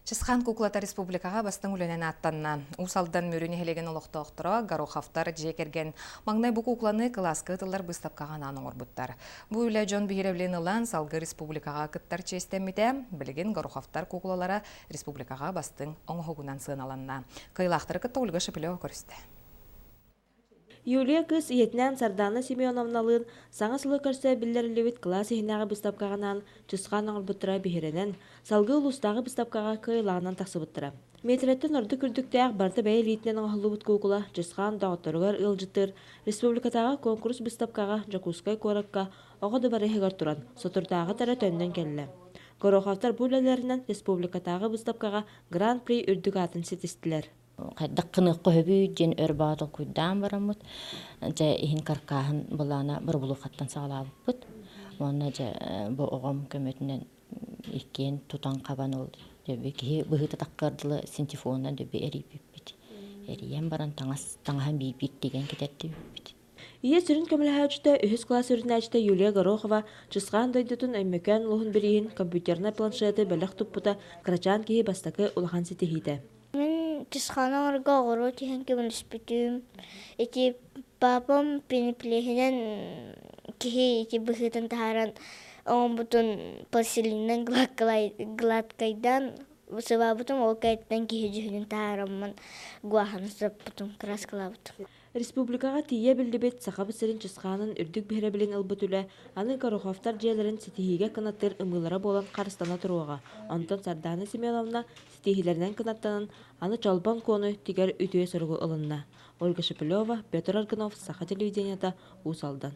Чысхаан куклата республикаҕа бастыҥ үлэнэн ааттанна. Уус Алдан Мүрү нэһилиэгин олохтоохторо Гороховтар дьиэ кэргэн маҥнай бу кукланы кылааска ыытыллар быыстапкаҕа анаан оҥорбуттар. Бу үлэ дьон биһирэбилин ылан, салгыы республикаҕа кыттар чиэстэммитэ. Билигин Гороховтар куклалара республикаҕа бастыҥ оҥоһугунан сыаналанна. Кыайыылаахтары кытта Ольга Шепелева көрүстэ. Юлия кыыс ийэтинээн Сардаана Семеновналыын саҥа сылы көрсө биллэриллибит кылаас иһинээҕи быыстапкаҕынаан Чысхаан оҥорбуттара биһирэнэн, салгыы улуустааҕы быыстапкаҕа кыайыылааҕынан тахсыбыттара. Миэтэрэттэн ордук үрдүктээх барыта бэйэ илиитинэн оҥоһуллубут куукула Чысхаан доҕотторугар ыалдьыттыыр республикатааҕы куонкурус быыстапкаҕа Дьокуускай куоракка оҕо дыбарыаһыгар туран, соторутааҕыта эрэ төннөн кэллэ. Гороховтар бу үлэлэринэн республикатааҕы быыстапкаҕа Гран-при үрдүк аатын ситистилэр. Хайдах гыныахха сөбүй диэн өр баҕа толкуйдаан бараммыт, дьэ иһин каркааһын былаана боробулуохаттан саҕалаабыппыт. Уонна дьэ бу оҕом көмөтүнэн иккиэн тутан-хабан ол дөбү киһи быһыыта таххыар дылы синтифонунан дөбү эрийбиппит. Эрийэн баран таҥас таҥаһын биир-биир тигэн кэтэрдибиппит. Ийэ сүрүн көмөлөһөөччүтэ, үһүс кылаас сүрүннээччитэ Юлия Горохова Чысхаан дойдутун Өймөкөөн улууһун бирииһин компьютернай планшеты бэлэх туппута кырачаан киһи бастакы улахан ситиһиитэ. Мин Чысхаан оҥорго оҕуруо түһэн көмөлөспүтүм. Ити папам пеноплеһинэн киһи ити быһыытын таһааран оҥорбутун пластилинынан гладкайдаан сыбаабытым, ол кэнниттэн киһи дьүһүнүн таһаараммын гуаһаны сыппытым, краскалаабытым. Республикаҕа тиийэ биллибит Сахабыт сирин Чысхаанын үрдүк биһирэбилин ылбыт үлэ аны Гороховтар дьиэлэрин ситиһиигэ кынаттыыр ымыылара буолан харыстана туруоҕа. Онтон Сардаана Семеновна ситиһиилэринэн кынаттанан, аны Чолбон Куону тигэр үтүө соругу ылынна. Ольга Шепелева, Петр Аргунов, Саха телевидениета, Уус Алдан.